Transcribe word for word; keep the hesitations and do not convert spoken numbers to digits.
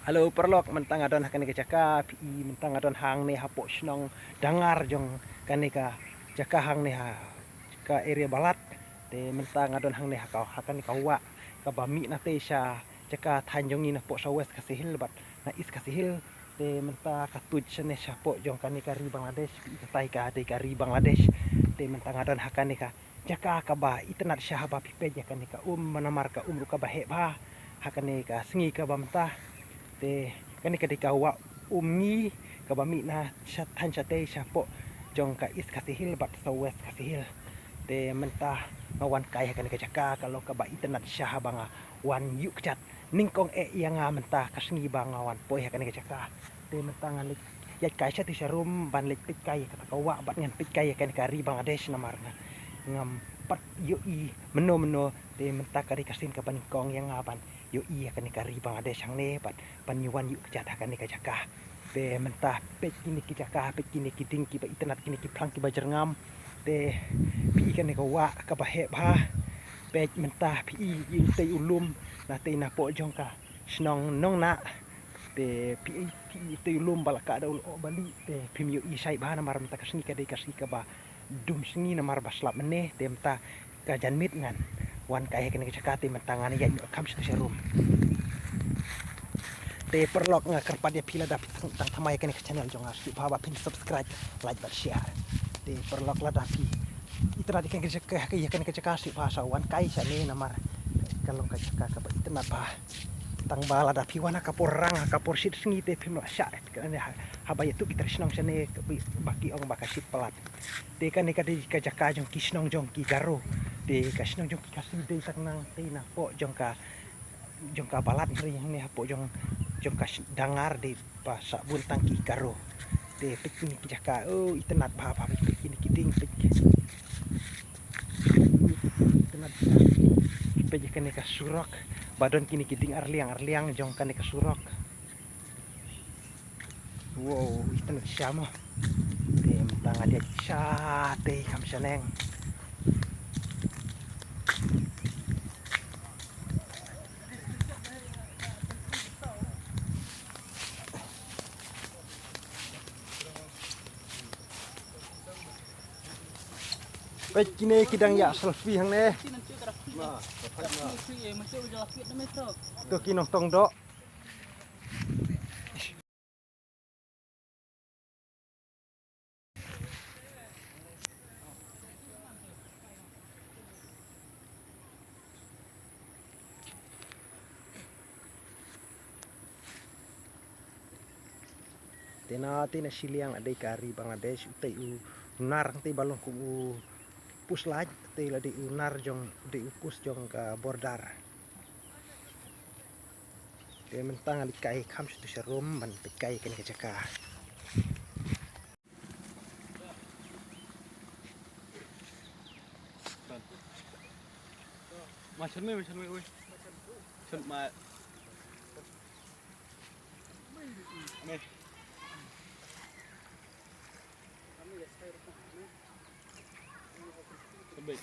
Hello paralok, mynta nga don ha kane ka jaka, phi i mynta nga don hangne hapoh shnong Dangar jong kane ka jaka hangne ha ka area Balat. Te mynta nga don hangne ha ka, ha kane ka wah kaba mih na tei sha jaka thaiñ jong ngi napoh sha West Khasi Hills bad na East Khasi Hills. Te mynta ka tuid shane shapoh jong kane ka ri Bangladesh, phi i katai ka dei ka ri Bangladesh. Te mynta nga don ha kane ka jaka kaba itynnad sha haba phi peit ïa kane ka um, namar ka um ruh kaba heh bha ha kane ka sngi kaba mynta. Te kane ka dei ka wah Umngi kaba mih na sha thaiñ shatei shapoh jong ka East Khasi Hills bad sha West Khasi Hills. Te mynta nga wan kai ha kane ka jaka, ka long kaba itynnad sha haba nga wan ïuh kjat. Nyngkong eh ïa nga mynta ka sngi ba nga wan poi ha kane ka jaka. Te mynta ngan leit ïaid kai sha tu sha rum ban leit peit kai ïa kata ka wah bad ngan peit kai ïa kane ka ri Bangladesh, namar nga ngam pat ïohi mynno mynno. Te mynta ka dei ka sien kaba nyngkong ïa nga ban ïohi ïa kane ka ri Bangladesh hangne bad ban ïa wan ïuh kjat ha kane ka jaka. Te mynta peit kine ki jaka, peit kine ki dieng kiba itynnad, kine ki phlang kiba jyrngam. Te phi i kane ka wah kaba heh bha. Peit mynta phi i, i utei u lum na tei napoh jong ka shnong Nongnah. Te phi i, phi i utei u lum ba la kah da u lyoh ba lieh. Te phim ïohi shai bha namar mynta ka sngi ka dei ka sngi kaba dum sngi namar ba slap mynne. Te mynta ka janmiet ngan wan kai ha kane ka jaka, te mynta ngan ïaid noh kham sha tu sha rum. Te paralok, nga kyrpad ïa phi lada phi tang, tang thymmai ïa kane ka channel jong nga, sngewbha ba phin subscribe, like bad share. Te paralok, lada phi itynnad ïa kane ka jaka, ïa kane ka jaka, sngewbha sa wan kai shane namar ka long ka jaka kaba itynnad bha. Tang ba lada phi wan ha ka por rang, ha ka por shit sngi te phim lah shah. Kane ha, haba ïathuh ki trai shnong shane ba ki ong ba ka shit palat. Te kane ka dei ka jaka jong ki shnong jong ki Garo. Te ka shnong jong ki Khasi dei tang nangtei napoh jong ka, jong ka Balat, hynrei hangne hapoh jong, jong ka Dangar dei ba sah bun tang ki Garo. Te peit kine ki jaka, oh, itynnad bha bha, peit kine ki dieng, peit. Itynnad. Peit kane ka surok ba don kine ki dieng arliang arliang jong kane ka surok. Wow, itynnad sha mo. Te mynta nga ïaid shatei kham shaneng. Peit kine ki dang ïa selfie hangne. To ki nongtong doh. Te na, te na shiliang la dei ka ri Bangladesh, utei u nar, utei ba long kum u post light, utei la dei u nar jong, dei u post jong ka border. Te mynta nga leit kai kham sha tu sha rum ban peit kai kane ka jaka. Ma chun me, ma chun me, oi. Chun ma. Me. Chun me.